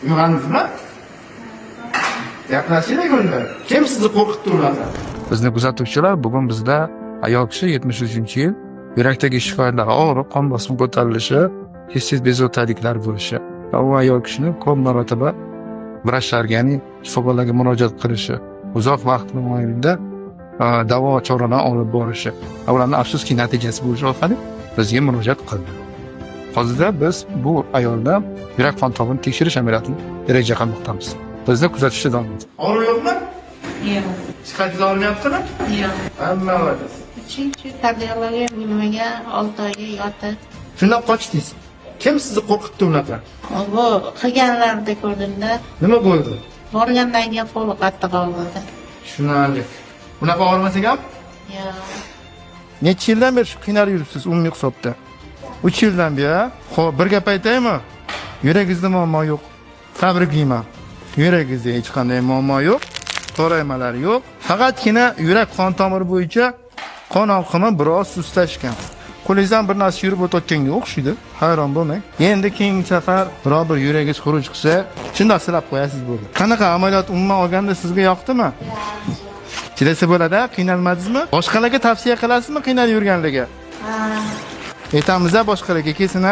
Uyg'ondingizmi? Gaplashaylik unda. Kim sizni qo'rqitdi unaqa? Bizni kuzatuvchilar, bugun bizda ayol kishi, 73-yil, yurakdagi shikoyatlar, og'riq, qon bosimi ko'tarilishi, tez tez bezovtaliklar bo'lishi va u ayol kishini ko'p marotaba vrachlarga, ya'ni shifokorlarga murojaat qilishi, uzoq vaqt mobaynida davo choralarni olib borishi va ularni, afsuski, natijasi bo'lishi orqali bizga murojaat qildi. Hozirda biz bu ayolda yurak qon tomirini tekshirish amaliyotini reja qilmoqdamiz. Bizni kuzatishda davom eting. Og'riq yo'qmi? Yo'q. Hech qayerda og'rimayaptimi? Yo'q. Hamma молодец. Uchinchi kardiologiya bo'limiga 6 oyga yotdi. Shundan qochdingiz. Kim sizni qo'rqitdi unaqa? Bu qilganlarida ko'rdimda. Nima bo'ldi? Borgandan keyin qo'li qattiq og'ridi. Tushunarli. Unaqa og'rimasak ham? Yo'q. Necha yildan beri shu qiynalib yuribsiz umumiy hisobda? 3 yildan beri, a? Xo'p, bir gap aytaymi? Yuragingizda muammo yo'q. Tabriklayman. Yuragingizda hech qanday muammo yo'q. Toraymalar yo'q. Faqatgina yurak qon tomiri bo'yicha qon oqimi biroz sustlashgan. Qo'lingizdan bir narsa yurib o'tayotganga o'xshaydi. Hayron bo'lmang. Endi keyingi safar biror bir yuragingiz xuruj qilsa, shundoq silab qo'yasiz, bo'ldi. Qanaqa amaliyot umuman olganda sizga yoqdimi? Chidasa bo'ladi, qiynalmadingizmi? Boshqalarga tavsiya qilasizmi qiynalib yurganligi? Ha. Aytamiz boshqalarga kelsin.